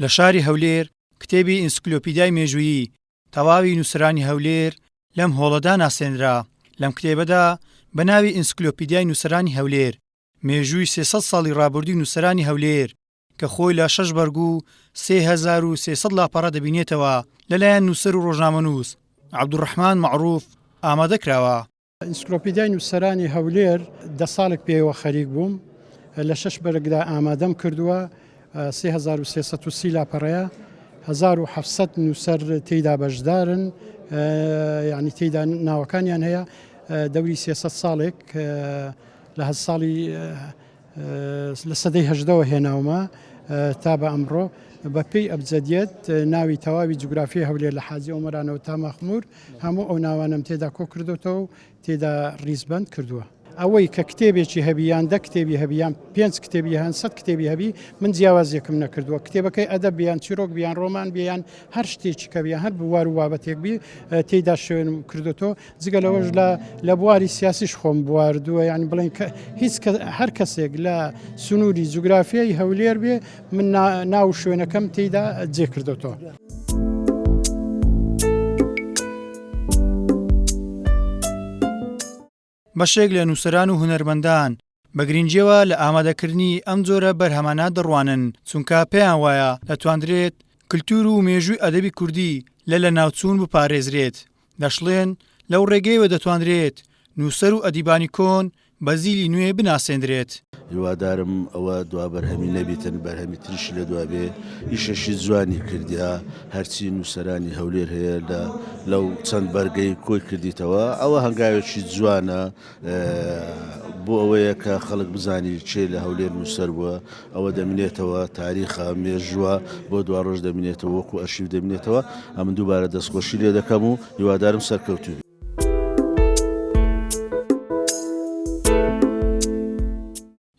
لە شاری هەولێر کتێبی ئینسکلۆپیدای مێژوویی تەواوی نووسەرانی هەولێر لەم هۆڵەدا ناسێنرا. لەم کتێبەدا بە ناوی ئینسکلۆپیدیای نووسەرانی هەولێر، مێژووی 300 ساڵی ڕابردووی نووسەرانی هەولێر کە خۆی لە شەش بەرگ و 3300 لاپەڕە دەبینێتەوە، لەلایەن نووسەر و ڕۆژنامەنووس عەبدولڕەحمان مەعروف ئامادە کراوە. ئینسکلۆپیدیای نووسەرانی هەولێر دە ساڵێک پێیەوە خەریک بووم، لە شەش بەرگدا ئامادەم کردووە، 3330 لاپەڕەیە، 1700 نووسەر تێیدا بەشدارن، یعنی تێیدا ناوەکانیان هەیە، دەوری 300 ساڵێک لە هەر ساڵی لە سەدەی هەژدەوە هێناومە تا بە ئەمڕۆ بە پێی ئەبجەدیەت ناوی تەواوی جوگرافی هەولێر لە حاجی ئۆمەرانەوە تا مەخمور هەموو ئەو ناوانەم تێدا کۆ کردوتەوە و تێدا ڕیزبەند کردووە. ئەوەی کە کتێبێکی هەبی یان دە کتێبی هەبی یان پێنج کتێبی هەن سەد کتێبی هەبی من جیاوازیەکم نەکردووە کتێبەکەی ئەدەب بی یان چیرۆک بی یان ڕۆمان بی یان هەر شتێکی کە بی یان هەر بوار و بابەتێک بی تێیدا شوێنم کردوتەوە جگە لەوەش لە لە بواری سیاسیش خۆم بواردووە یعنی بڵێن کە هیچ هەر کەسێک لە سنووری جوگرافیای هەولێر بێ من ناو شوێنەکەم تێیدا جێ کردوتەوە. بەشێک لە نووسەران و هونەرمەندان بە گرنگییەوە لە ئامادەکردنی ئەم جۆرە بەرهەمانە دەڕوانن، چونکە پێیان وایە دەتواندرێت کلتور و مێژووی ئەدەبی کوردی لە لەناوچوون بپارێزرێت، دەشڵێن لەو ڕێگەیەوە دەتواندرێت نووسەر و ئەدیبانی کۆن بە جیلی نوێ بناسێندرێت. هیوادارم ئەوە دوا بەرهەمی نەبیتن بەرهەمی تریشی لە دوا بێ ئیشەشی جوانی کردیا هەرچی نووسەرانی هەولێر هەیە لە لەو چەند بەرگەی کۆی کردیتەوە ئەوە هەنگاوێکی جوانە بۆ ئەوەیە کە خەڵک بزانی چێ لە هەولێر نووسەر بووە ئەوە دەمینێتەوە تاریخە مێژووە بۆ دوا ڕۆژ دەمینێتەوە وەکو ئەرشیف دەمینێتەوە ئەمن دووبارە دەستخۆشی لێ دەکەم و هیوادارم سەرکەوتوو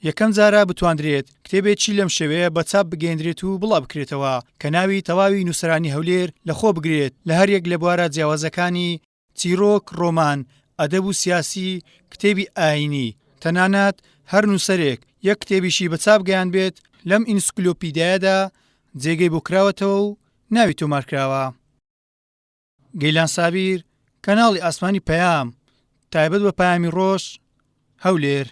یەکەم جارە بتواندرێت کتێبێکی لەم شێوەیە بە چاپ بگەیەندرێت و بڵاوبکرێتەوە کە ناوی تەواوی نووسەرانی هەولێر لەخۆ بگرێت لە هەریەک لە بوارە جیاوازەکانی چیرۆک، ڕۆمان، ئەدەب و سیاسی، کتێبی ئایینی، تەنانەت هەر نووسەرێک یەک کتێبیشی بە چاپ گەیاندبێت لەم ئینسکلۆپیدایەدا جێگەی بۆ کراوەتەوە و ناوی تۆمار کراوە. گەیلان سابیر، کەناڵی ئاسمانی پەیام، تایبەت بە پەیامی ڕۆژ، هەولێر.